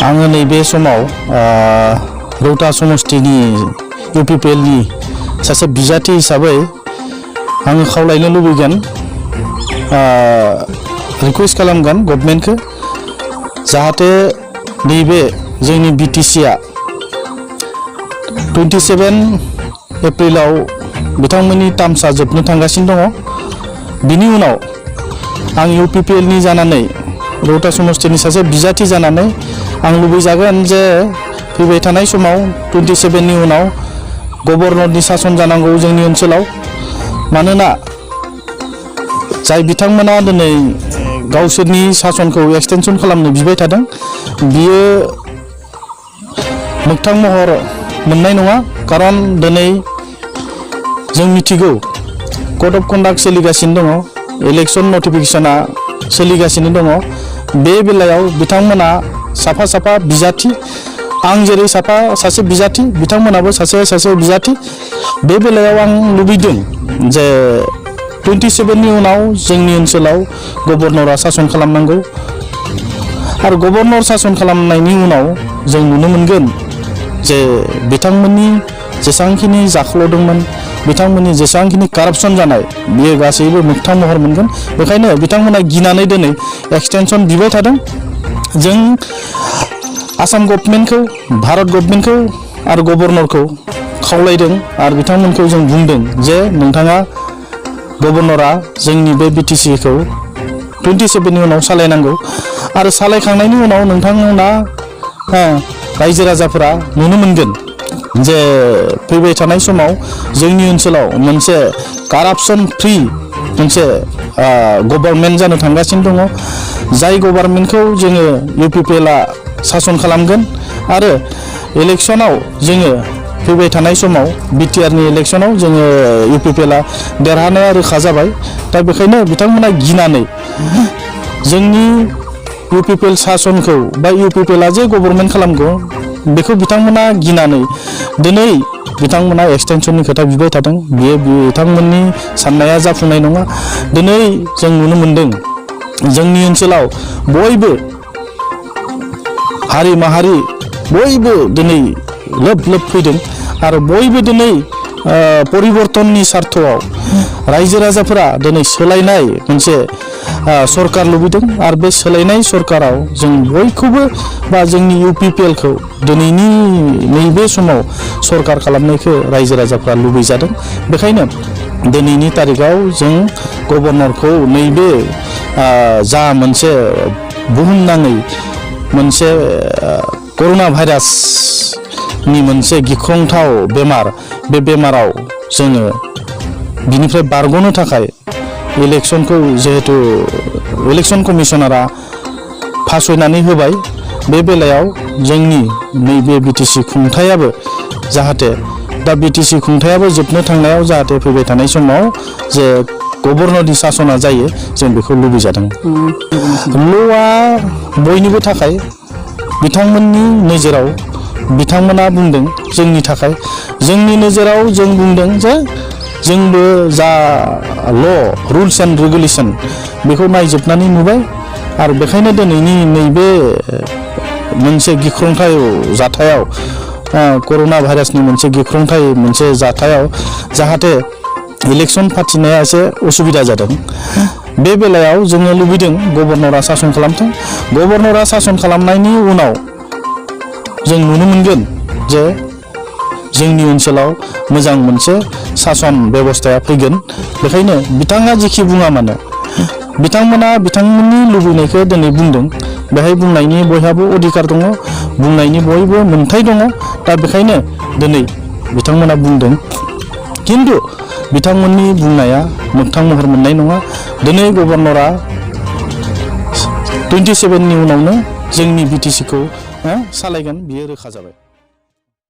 आङो नैबे समाव रौता समस्तिनि UPPL नि सासे बिजाथि हिसाबै आङो खावलायनो लुबैगोन रिक्वेस्ट खालामगोन गभर्नमेन्टखौ जाहाथे नैबे जोंनि BTC आ 27 एप्रिलाव बिथांमोननि टार्मसा जोबनो थांगासिनो दङ। बिनि उनाव आं UPPL नि जानानै रौता समस्तिनि सासे बिजाथि जानानै आं लुबैजागोन जे फैबाय थानाय समाव 27 नि उनाव गभर्नरनि सासन जानांगौ जोंनि ओनसोलाव। मानोना जाय बिथांमोना दिनै गावसोरनि सासनखौ एक्सटेनसन खालामनो बिबाय थादों बियो मोगथां महर मोननाय नङा। खारन दिनै जों मिथिगौ कड अफ कन्डाक्ट सोलिगासिनो दङ, इलेक्शन नटिफिकेशना सोलिगासिनो दङ। बे बेलायाव बिथांमोना साफा बिजाथि, आं जेरै सासे बिजाथि बिथांमोनाबो सासे बिजाथि। बे बेलायाव आं लुबैदों जे 27 नि उनाव जोंनि ओनसोलाव गभर्नरा सासन खालामनांगौ आरो गभर्नर सासन खालामनायनि उनाव जों नुनो मोनगोन जे बिथांमोननि जेसांखिनि जाख्ल'दोंमोन, बिथांमोननि जेसांखिनि कारापसन जानाय बियो गासैबो मोगथां महर मोनगोन। बेखायनो बिथांमोना गिनानै दिनै एक्सटेनसन बिबाय थादों। जों आसाम गभर्नमेन्टखौ, भारत गभर्नमेन्टखौ आरो गभर्नरखौ खावलायदों आरो बिथांमोनखौ जों बुंदों जे नोंथाङा गभर्नरा जोंनि बे BTC खौ 27 नि उनाव सालायनांगौ आरो सालायखांनायनि उनाव नोंथांमोना रायजो राजाफोरा नुनो मोनगोन जे फैबाय थानाय समाव जोंनि ओनसोलाव मोनसे कारापसन फ्रि मोनसे गभर्नमेन्ट जानो थांगासिनो दङ। जाय गभर्नमेन्टखौ जोङो UPPL आ सासन खालामगोन आरो इलेक्शनाव जोङो फैबाय थानाय समाव BTR नि इलेक्शनाव जोङो UPPL आ देरहानाया रोखा जाबाय। दा बेखायनो बिथांमोना गिनानै जोंनि UPPL सासनखौ बा UPPL आ जे गभर्नमेन्ट खालामगौ बेखौ बिथांमोना गिनानै दिनै बिथांमोना एक्सटेनसननि खोथा बिबाय थादों। बियो बिथांमोननि साननाया जाफुंनाय नङा। दिनै जों नुनो मोनदों जोंनि ओनसोलाव बयबो हारि माहारि बयबो दिनै लोब फैदों आरो बयबो दिनै परिबर्तननि सार्थआव रायजो राजाफोरा दिनै सोलायनाय मोनसे सरकार लुबैदों आरो बे सोलायनाय सरकाराव जों बयखौबो बा जोंनि UPPL खौ दिनैनि नैबे समाव सरकार खालामनायखौ रायजो राजाफ्रा लुबैजादों। बेखायनो दिनैनि तारिखाव जों गभर्नरखौ नैबे जा मोनसे बुहुमनाङै मोनसे कर'ना भाइरासनि मोनसे गिख्रंथाव बेमार, बे बेमाराव जोङो बिनिफ्राय बारग'नो थाखाय इलेक्शनखौ जिहेतु इलेक्शन कमिशनारा फासयनानै होबाय, बे बेलायाव जोंनि नैबे BTC खुंथायाबो जाहाथे दा BTC खुंथायाबो जोबनो थांनायाव जाहाथे फैबाय थानाय समाव जे गभर्नरनि सासना जायो जों बेखौ लुबैजादों। ल'आ बयनिबो थाखाय बिथांमोननि नोजोराव बिथांमोना बुंदों जोंनि थाखाय, जोंनि नोजोराव जों बुंदों जे जोंबो जा रुल्स एन्ड रेगुलेशन बेखौ नायजोबनानै नुबाय आरो बेखायनो दिनैनि नैबे मोनसे गिख्रंथाव जाथायाव कर'ना भाइरासनि मोनसे गिख्रंथाव मोनसे जाथायाव जाहाथे इलेक्शन फाथिनाया एसे उसुबिदा जादों। बे बेलायाव जोङो लुबैदों गभर्नरा सासन खालामथों। गभर्नरा सासन खालामनायनि उनाव जों नुनो मोनगोन जे जोंनि ओनसोलाव मोजां मोनसे सासन बेबस्थाया फैगोन। बेखायनो बिथाङा जेखि बुङा मानो बिथांमोना बिथांमोननि लुबैनायखौ दिनै बुंदों। बेहाय बुंनायनि बयहाबो अधिकार दङ, बुंनायनि बयबो मोन्थाय दङ। दा बेखायनो दिनै बिथांमोना बुंदों, खिन्थु बिथांमोननि बुंनाया मोगथां महर मोननाय नङा। दिनै गभर्नरा 27 नि उनावनो जोंनि BTC खौ सालायगोन बियो रोखा जाबाय।